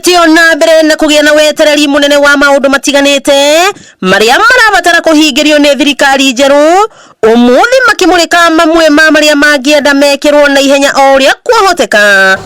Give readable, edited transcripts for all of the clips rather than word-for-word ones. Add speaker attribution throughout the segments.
Speaker 1: Mathiĩte o na mbere na kũgĩa na wetereri mũnene wa maũndũ matiganĩte marĩa marabatara kũhingĩrio nĩ thirikari njerũ, ũmũthĩ makĩmũrĩka mamwe ma marĩa mangĩenda mekĩrwo na ihenya o ũrĩa kwahoteka.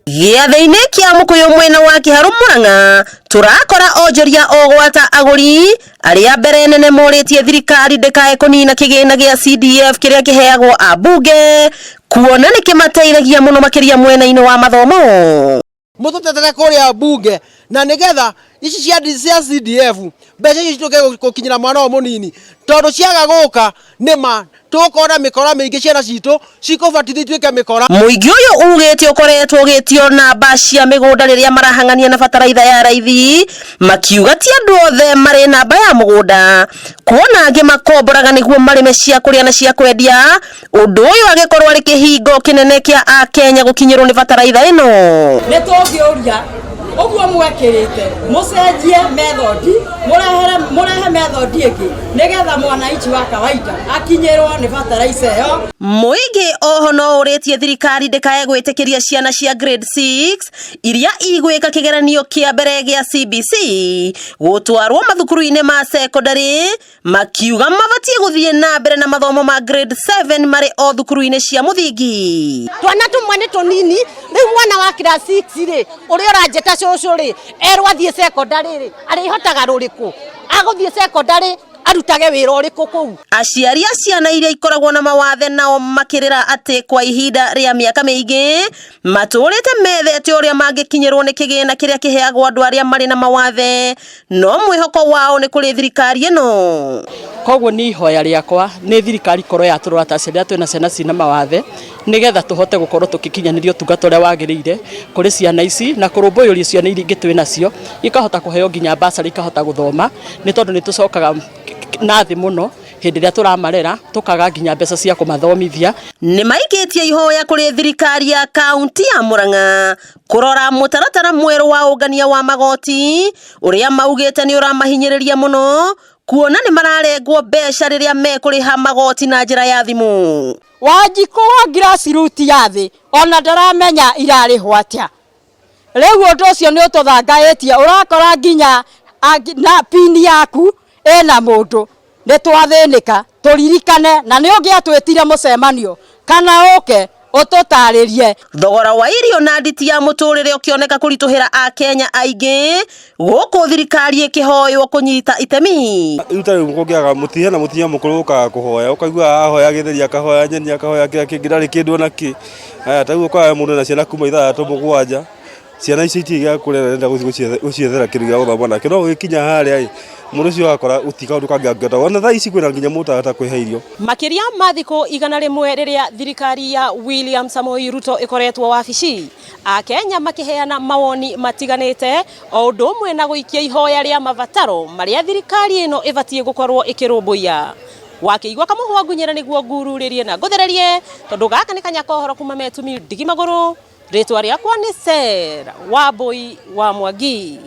Speaker 1: Gĩathĩ-inĩ kĩa mũkũyũ mwena wa Kĩharũ Mũrang'a, tũrakora onjoria o gwata agũri arĩa mbere nene morĩtie thirikari ndĩkae kũnina kĩgĩna gĩa CDF kĩrĩa kĩheagwo ambunge, kuona nĩ kĩmateithagia mũno makĩria mwena-inĩ wa mathomo.
Speaker 2: Mũtũtetere kũrĩa mbunge na nĩgetha ici cia CDF mbeca icio cituĩke gũkinyĩra mwana ũyũ mũnini, tondũ ciaga gũka nĩma tũgũkorwo na mĩkora mĩingĩ, ciana citũ cikũbatithio ituĩke mĩkora.
Speaker 1: Mũingĩ ũyũ ugĩte ũkoretwo ũgĩtio namba cia mĩgũnda rĩrĩa marahang'ania na bataraitha ya raithi, makiuga ti andũ othe marĩ namba ya mũgũnda, kuona angĩ makomboraga nĩguo marĩme cia kũrĩa na cia kwendia, ũndũ ũyũ agĩkorwo arĩ kĩhingo kĩnene kĩa akenya gũkinyĩrwo nĩ bataraitha ĩno.
Speaker 3: Nĩ tũngĩũria ũguo mwekĩrĩte mũcenjie method, mũrehere mũrehe method ĩngĩ nĩgetha mwananchi wa kawaida akinyĩrwo nĩ bataraica ĩyo.
Speaker 1: Mũingĩ oho no ũrĩtie thirikari ndĩkae gwĩtĩkĩria ciana cia grade 6 iria igwĩka kĩgeranio kĩa mbere gĩa CBC gũtwarwo mathukuru-inĩ ma secondary, makiuga mabatiĩ gũthiĩ na mbere na mathomo ma grade 7 marĩ o thukuru-inĩ cia mũthingi.
Speaker 4: Twana tumwe nĩ tũnini. Rĩu mwana wa class 6 rĩ, ũrĩa ũranjĩta cũcũ rĩ, erwo athiĩ secondary rĩ, arĩhotaga rũrĩkũ? Agũthiĩ secondary arutage wĩra ũrĩkũ kũu?
Speaker 1: Aciari a ciana iria ikoragwo na mawathe nao makĩrĩra atĩ kwa ihinda rĩa mĩaka mĩingĩ matũrĩte methete ũrĩa mangĩkinyĩrwo nĩ kĩgĩna kĩrĩa kĩheagwo andũ arĩa marĩ na mawathe, no mwĩhoko wao nĩ kũrĩ thirikari ĩno.
Speaker 5: Koguo nĩ ihoya rĩakwa nĩ thirikari korwo yatũrora ta aciari arĩa twĩna ciana cina mawathe, nĩgetha tũhote gũkorwo tũgĩkinyanĩria ũtungata ũrĩa wagĩrĩire kũrĩ ciana ici na kũrũmbũyũria ciana iria ingĩ twĩ nacio, ikahota kũheo nginya basarĩ, ikahota gũthoma, nĩ tondũ nĩ tũcokaga na thĩ mũno hĩndĩ ĩrĩa tũramarera, tũkaga nginya mbeca cia kũmathomithia.
Speaker 1: Nĩ maikĩtie ihoya kũrĩ thirikari ya kaunti ya Murang'a kũrora mũtaratara mwerũ wa ũngania wa magoti ũrĩa maugĩte nĩ ũramahinyĩrĩria mũno, kuona nĩ mararengwo mbeca rĩrĩa mekũrĩha magoti na njĩra ya thimũ.
Speaker 3: Wanjikũ wa grassroot ya thĩ ona ndaramenya irarĩhwo atĩa. Rĩu ũndũ ũcio nĩ ũtũthangaĩtie, ũrakora nginya na pin yaku ĩna mũndũ. Nĩ twathĩnĩka, tũririkane na nĩ ũngĩatwĩtire mũcemanio kana ũke ũtũtarĩrie.
Speaker 1: Thogora wa irio na nditi ya mũtũrĩre ũkĩoneka kũritũhĩra akenya aingĩ, gũkũ thirikari ĩkĩhoywo kũnyita itemi.
Speaker 6: Rĩu ta rĩu kũngĩaga mũtihe na mũtumia mũkũrũ ũkaga kũhoya, ũkaigua ahoya gĩtheri, akahoya nyeni, akahoya kĩrĩa kĩngĩ, ndarĩ kĩndũ ona kĩ. Aya, ta rĩu ũkoraga mũndũ ena ciana kuma 6, 7, ciana icio itirĩ gĩa kũrĩa na arenda gũthiĩ gũciethera kĩndũ gĩa gũthoma nakĩo, no ũgĩkinya harĩa ĩ, mũndũ ũcio ũgakora gũtirĩ kaũndũ kangĩ angĩhota, ona thaa ici kwĩna nginya mũndũ ũtarahota kwĩhe irio.
Speaker 7: Makĩria ma thikũ 100 rĩrĩa thirikari ya William Samoei Ruto ĩkoretwo wabici, akenya makĩheana mawoni matiganĩte o ũndũ ũmwe na gũikia ihoya rĩa mabataro marĩa thirikari ĩno ĩbatiĩ gũkorwo ĩkĩrũmbũiya. Wakĩigua kamũhwa ngunyĩra nĩguo ngururĩrie na ngũthererie, tondũ gaka nĩ kanya kohoro kuma metumi ndigi magũrũ. Rĩtwa rĩakwa nĩ Sarah Wambui wa Mwangi.